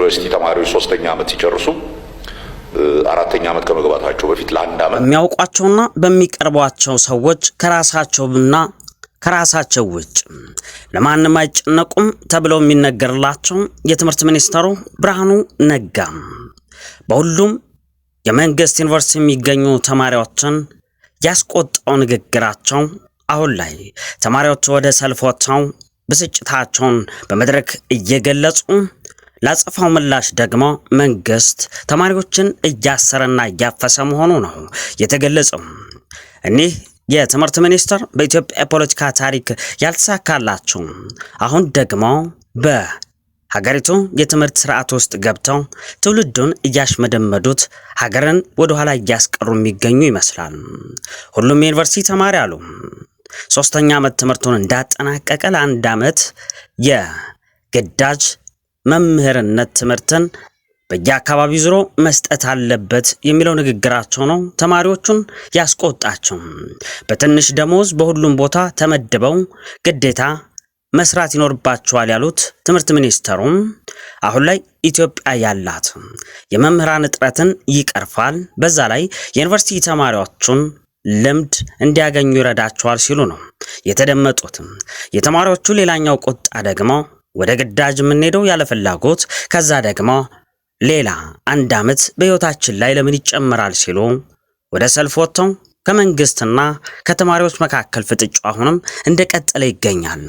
ዩኒቨርሲቲ ተማሪዎች ሶስተኛ ዓመት ሲጨርሱ አራተኛ ዓመት ከመግባታቸው በፊት ለአንድ ዓመት በሚያውቋቸውና በሚቀርቧቸው ሰዎች ከራሳቸውና ከራሳቸው ውጭ ለማንም አይጨነቁም ተብለው የሚነገርላቸው የትምህርት ሚኒስተሩ ብርሃኑ ነጋ በሁሉም የመንግስት ዩኒቨርሲቲ የሚገኙ ተማሪዎችን ያስቆጣው ንግግራቸው አሁን ላይ ተማሪዎቹ ወደ ሰልፍ ወጥተው ብስጭታቸውን በመድረክ እየገለጹ፣ ላጸፋው ምላሽ ደግሞ መንግስት ተማሪዎችን እያሰረና እያፈሰ መሆኑ ነው የተገለጸው። እኒህ የትምህርት ሚኒስትር በኢትዮጵያ የፖለቲካ ታሪክ ያልተሳካላቸው አሁን ደግሞ በሀገሪቱ የትምህርት ስርዓት ውስጥ ገብተው ትውልዱን እያሽመደመዱት ሀገርን ወደኋላ እያስቀሩ የሚገኙ ይመስላል። ሁሉም የዩኒቨርሲቲ ተማሪ አሉ ሶስተኛ ዓመት ትምህርቱን እንዳጠናቀቀ ለአንድ ዓመት የግዳጅ መምህርነት ትምህርትን በየአካባቢው ዞሮ መስጠት አለበት የሚለው ንግግራቸው ነው ተማሪዎቹን ያስቆጣቸው። በትንሽ ደሞዝ በሁሉም ቦታ ተመድበው ግዴታ መስራት ይኖርባቸዋል ያሉት ትምህርት ሚኒስተሩም አሁን ላይ ኢትዮጵያ ያላት የመምህራን እጥረትን ይቀርፋል፣ በዛ ላይ የዩኒቨርሲቲ ተማሪዎቹን ልምድ እንዲያገኙ ይረዳቸዋል ሲሉ ነው የተደመጡት። የተማሪዎቹ ሌላኛው ቁጣ ደግሞ ወደ ግዳጅ የምንሄደው ያለ ፍላጎት፣ ከዛ ደግሞ ሌላ አንድ ዓመት በሕይወታችን ላይ ለምን ይጨመራል ሲሉ ወደ ሰልፍ ወጥተው ከመንግስትና ከተማሪዎች መካከል ፍጥጫው አሁንም እንደቀጠለ ይገኛል።